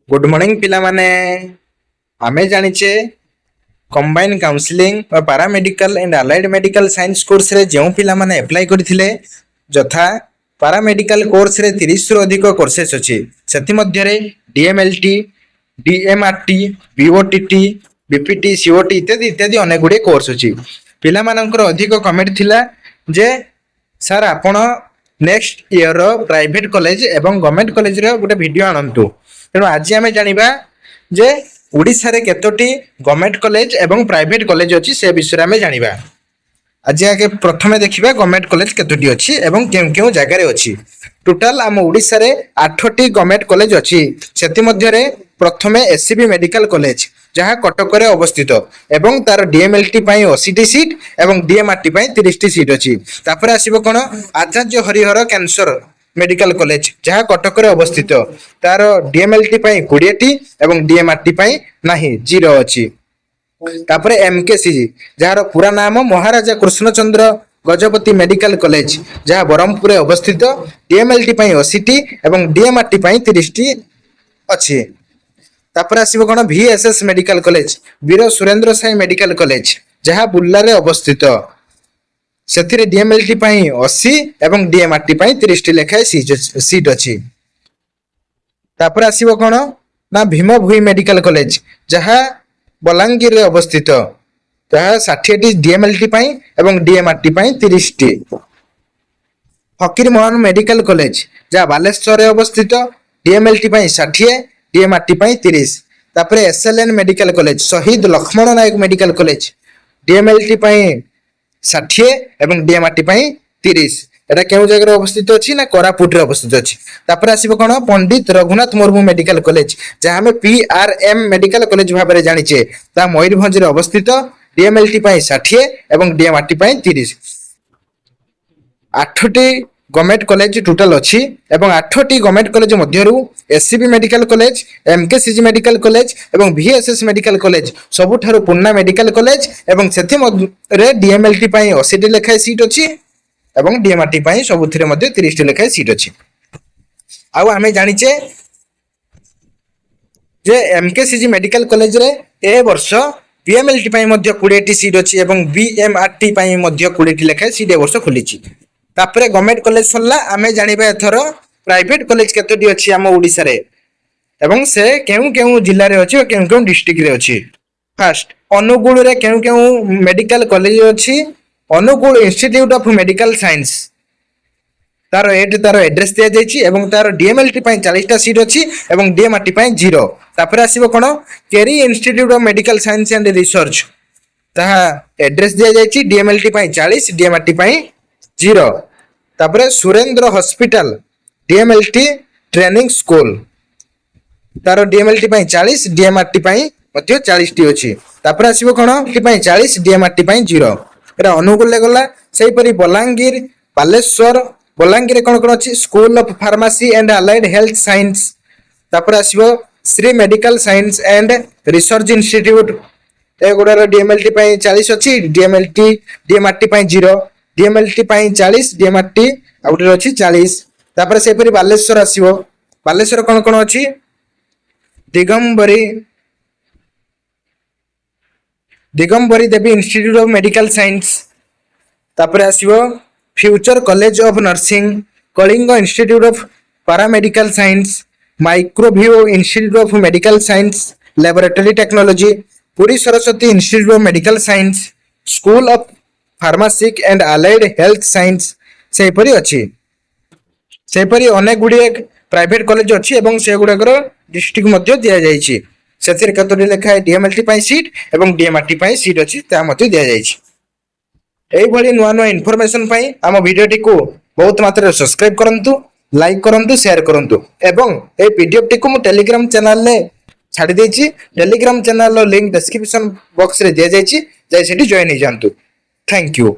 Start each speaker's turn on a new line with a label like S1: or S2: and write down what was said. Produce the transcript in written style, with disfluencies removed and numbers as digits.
S1: Good morning ପିଲାମାନେ। ଆମେ ଜାଣିଛେ, କମ୍ବାଇନ୍ କାଉନସିଲିଂ ବା paramedical and allied medical science କୋର୍ସରେ ଯେଉଁ ପିଲାମାନେ ଆପ୍ଲାଏ କରିଥିଲେ, ଯଥା ପାରାମେଡ଼ିକାଲ କୋର୍ସରେ 30ରୁ ଅଧିକ କୋର୍ସେସ୍ ଅଛି। ସେଥିମଧ୍ୟରେ ଡିଏମ୍ଏଲ୍ଟି, ଡିଏମ୍ଆର୍ଟି, ବିଓଟିଟି, ବିପିଟି, ସିଓଟି ଇତ୍ୟାଦି ଇତ୍ୟାଦି ଅନେକ ଗୁଡ଼ିଏ କୋର୍ସ ଅଛି। ପିଲାମାନଙ୍କର ଅଧିକ କମେଣ୍ଟ ଥିଲା ଯେ ସାର୍, ଆପଣ ନେକ୍ସଟ ଇୟରର ପ୍ରାଇଭେଟ କଲେଜ ଏବଂ ଗଭର୍ଣ୍ଣମେଣ୍ଟ କଲେଜର ଗୋଟେ ଭିଡ଼ିଓ ଆଣନ୍ତୁ। ତେଣୁ ଆଜି ଆମେ ଜାଣିବା ଯେ ଓଡ଼ିଶାରେ କେତୋଟି ଗଭର୍ଣ୍ଣମେଣ୍ଟ କଲେଜ ଏବଂ ପ୍ରାଇଭେଟ କଲେଜ ଅଛି, ସେ ବିଷୟରେ ଆମେ ଜାଣିବା ଆଜି। ଆଗେ ପ୍ରଥମେ ଦେଖିବା ଗଭର୍ଣ୍ଣମେଣ୍ଟ କଲେଜ କେତୋଟି ଅଛି ଏବଂ କେଉଁ କେଉଁ ଜାଗାରେ ଅଛି। ଟୋଟାଲ ଆମ ଓଡ଼ିଶାରେ ଆଠଟି ଗଭର୍ଣ୍ଣମେଣ୍ଟ କଲେଜ ଅଛି। ସେଥିମଧ୍ୟରେ ପ୍ରଥମେ ଏସ୍ସିବି ମେଡିକାଲ କଲେଜ, ଯାହା କଟକରେ ଅବସ୍ଥିତ ଏବଂ ତାର ଡିଏମ୍ଏଲ୍ଟି ପାଇଁ 80ଟି ସିଟ୍ ଏବଂ ଡିଏମ୍ଆର୍ଟି ପାଇଁ 30ଟି ସିଟ୍ ଅଛି। ତାପରେ ଆସିବ କ'ଣ? ଆଚାର୍ଯ୍ୟ ହରିହର କ୍ୟାନ୍ସର ମେଡିକାଲ କଲେଜ, ଯାହା କଟକରେ ଅବସ୍ଥିତ। ତାର ଡିଏମ୍ଏଲ୍ଟି ପାଇଁ 20ଟି ଏବଂ ଡିଏମ୍ଆର୍ଟି ପାଇଁ ନାହିଁ, ଜିରୋ ଅଛି। ତାପରେ ଏମକେସିଜି, ଯାହାର ପୁରା ନାମ ମହାରାଜା କୃଷ୍ଣଚନ୍ଦ୍ର ଗଜପତି ମେଡିକାଲ କଲେଜ, ଯାହା ବ୍ରହ୍ମପୁରରେ ଅବସ୍ଥିତ। ଡିଏମ୍ଏଲ୍ଟି ପାଇଁ 80ଟି ଏବଂ ଡିଏମ୍ଆର୍ଟି ପାଇଁ 30ଟି ଅଛି। ତାପରେ ଆସିବ କ'ଣ? ଭିଏସ୍ଏସ୍ ମେଡିକାଲ କଲେଜ, ବୀର ସୁରେନ୍ଦ୍ର ସାଇ ମେଡିକାଲ କଲେଜ, ଯାହା ବୁର୍ଲାରେ ଅବସ୍ଥିତ। ସେଥିରେ ଡିଏମ୍ଏଲ୍ଟି ପାଇଁ 80 ଏବଂ ଡିଏମ୍ଆର୍ଟି ପାଇଁ 30ଟି ଲେଖାଏଁ ସିଟ୍ ଅଛି। ତାପରେ ଆସିବ କ'ଣ ନା ଭୀମ ଭୋଇ ମେଡିକାଲ କଲେଜ, ଯାହା ବଲାଙ୍ଗୀରରେ ଅବସ୍ଥିତ। ତାହା 60ଟି ଡିଏମ୍ଏଲ୍ଟି ପାଇଁ ଏବଂ ଡିଏମ୍ଆର୍ଟି ପାଇଁ 30ଟି। ଫକୀର ମୋହନ ମେଡିକାଲ କଲେଜ, ଯାହା ବାଲେଶ୍ୱରରେ ଅବସ୍ଥିତ, ଡିଏମ୍ଏଲ୍ଟି ପାଇଁ 60, ଡିଏମ୍ଆର୍ଟି ପାଇଁ 30। ତାପରେ SLN medical college, Shahid Laxman Nayak medical college, DMLT ପାଇଁ 60 ଏବଂ ଡିଏମ୍ଆର୍ଟି ପାଇଁ 30। ଏଟା କେଉଁ ଜାଗାରେ ଅବସ୍ଥିତ ଅଛି ନା କୋରାପୁଟରେ ଅବସ୍ଥିତ ଅଛି। ତାପରେ ଆସିବ କ'ଣ? ପଣ୍ଡିତ ରଘୁନାଥ ମୁର୍ମୁ ମେଡିକାଲ କଲେଜ, ଯାହା ଆମେ ପିଆରଏମ୍ ମେଡିକାଲ କଲେଜ ଭାବରେ ଜାଣିଛେ, ତାହା ମୟୂରଭଞ୍ଜରେ ଅବସ୍ଥିତ। ଡିଏମ୍ଏଲ୍ଟି ପାଇଁ 60 ଏବଂ ଡିଏମ୍ଆର୍ଟି ପାଇଁ 30। ଆଠଟି ଗଭର୍ଣ୍ଣମେଣ୍ଟ କଲେଜ ଟୋଟାଲ ଅଛି ଏବଂ ଆଠଟି ଗଭର୍ଣ୍ଣମେଣ୍ଟ କଲେଜ ମଧ୍ୟରୁ SCB medical college, MKCG medical college ଏବଂ ଭିଏସ୍ଏସ୍ ମେଡିକାଲ କଲେଜ ସବୁଠାରୁ ପୁରୁଣା ମେଡିକାଲ କଲେଜ ଏବଂ ସେଥିମଧ୍ୟରେ ଡିଏମ୍ଏଲ୍ଟି ପାଇଁ 80ଟି ଲେଖାଏଁ ସିଟ୍ ଅଛି ଏବଂ ଡିଏମ୍ଆର୍ଟି ପାଇଁ ସବୁଥିରେ ମଧ୍ୟ 30ଟି ଲେଖାଏଁ ସିଟ୍ ଅଛି। ଆଉ ଆମେ ଜାଣିଛେ ଯେ ଏମକେସିଜି ମେଡିକାଲ କଲେଜରେ ଏ ବର୍ଷ ବିଏମ୍ଏଲ୍ଟି ପାଇଁ ମଧ୍ୟ 20ଟି ସିଟ୍ ଅଛି ଏବଂ ବିଏମ୍ଆର୍ଟି ପାଇଁ ମଧ୍ୟ 20ଟି ଲେଖାଏଁ ସିଟ୍ ଏ ବର୍ଷ ଖୋଲିଛି। ତାପରେ ଗଭର୍ଣ୍ଣମେଣ୍ଟ କଲେଜ ସରିଲା। ଆମେ ଜାଣିବା ଏଥର ପ୍ରାଇଭେଟ କଲେଜ କେତୋଟି ଅଛି ଆମ ଓଡ଼ିଶାରେ ଏବଂ ସେ କେଉଁ କେଉଁ ଜିଲ୍ଲାରେ ଅଛି ଓ କେଉଁ କେଉଁ ଡିଷ୍ଟ୍ରିକ୍ଟରେ ଅଛି। ଫାଷ୍ଟ, ଅନୁଗୁଳରେ କେଉଁ କେଉଁ ମେଡିକାଲ କଲେଜ ଅଛି? Angul institute of medical science, ତାର ଏଠି ତାର ଆଡ୍ରେସ ଦିଆଯାଇଛି ଏବଂ ତାର ଡିଏମଏଲଟି ପାଇଁ 40ଟା ସିଟ୍ ଅଛି ଏବଂ ଡିଏମଆରଟି ପାଇଁ ଜିରୋ। ତାପରେ ଆସିବ କ'ଣ? କେରି institute of medical science and research, ତାହା ଆଡ୍ରେସ ଦିଆଯାଇଛି। ଡିଏମଏଲଟି ପାଇଁ 40, ଡିଏମଆରଟି ପାଇଁ ଜିରୋ। ତାପରେ Surendra hospital DMLT training school, ତାର ଡିଏମଏଲଟି ପାଇଁ 40, ଡିଏମଆରଟି ପାଇଁ ମଧ୍ୟ 40ଟି ଅଛି। ତାପରେ ଆସିବ କ'ଣ? ଟି ପାଇଁ 40, ଡିଏମଆରଟି ପାଇଁ ଜିରୋ। ଏଟା ଅନୁଗୁଳରେ ଗଲା। ସେହିପରି ବଲାଙ୍ଗୀର, ବାଲେଶ୍ୱର। ବଲାଙ୍ଗୀରରେ କ'ଣ କ'ଣ ଅଛି? School of pharmacy and allied health science. ତାପରେ ଆସିବ Shri medical science and research institute. ଏଗୁଡ଼ାର DMLT ପାଇଁ 40 ଅଛି, ଡିଏମଏଲଟି ଡିଏମଆରଟି ପାଇଁ ଜିରୋ। ଡିଏମଏଲଟି ପାଇଁ 40, ଡିଏମଆରଟି ଆଉ ଗୋଟେ ଅଛି 40। ତାପରେ ସେହିପରି ବାଲେଶ୍ୱର ଆସିବ। ବାଲେଶ୍ୱର କ'ଣ କ'ଣ ଅଛି? ଦିଗମ୍ବରୀ ଦେବୀ ଇନଷ୍ଟିଚ୍ୟୁଟ ଅଫ ମେଡିକାଲ ସାଇନ୍ସ। ତାପରେ ଆସିବ future college of nursing, Kalinga institute of paramedical science, ମାଇକ୍ରୋଭିଓ institute of medical science laboratory technology, Puri Saraswati institute of medical science, school of pharmacy and allied health science ସେହିପରି ଅଛି। ସେହିପରି ଅନେକ ଗୁଡ଼ିଏ private college ଅଛି ଏବଂ ସେଗୁଡ଼ାକର district ମଧ୍ୟ ଦିଆଯାଇଛି। ସେଥିରେ କେତୋଟି ଲେଖାଏଁ ଡିଏମଏଲଟି ପାଇଁ ସିଟ୍ ଏବଂ ଡିଏମଆରଟି ପାଇଁ ସିଟ୍ ଅଛି, ତାହା ମଧ୍ୟ ଦିଆଯାଇଛି। ଏଇଭଳି ନୂଆ ନୂଆ ଇନଫର୍ମେସନ ପାଇଁ ଆମ ଭିଡ଼ିଓଟିକୁ ବହୁତ ମାତ୍ରାରେ ସବସ୍କ୍ରାଇବ କରନ୍ତୁ, ଲାଇକ୍ କରନ୍ତୁ, ସେୟାର କରନ୍ତୁ ଏବଂ ଏଇ ପିଡିଏଫ୍ ଟିକୁ ମୁଁ ଟେଲିଗ୍ରାମ ଚ୍ୟାନେଲରେ ଛାଡ଼ି ଦେଇଛି। ଟେଲିଗ୍ରାମ ଚ୍ୟାନେଲର ଲିଙ୍କ ଡେସ୍କ୍ରିପସନ ବକ୍ସରେ ଦିଆଯାଇଛି, ଯାଇ ସେଠି ଜଏନ୍ ହେଇଯାଆନ୍ତୁ। Thank you.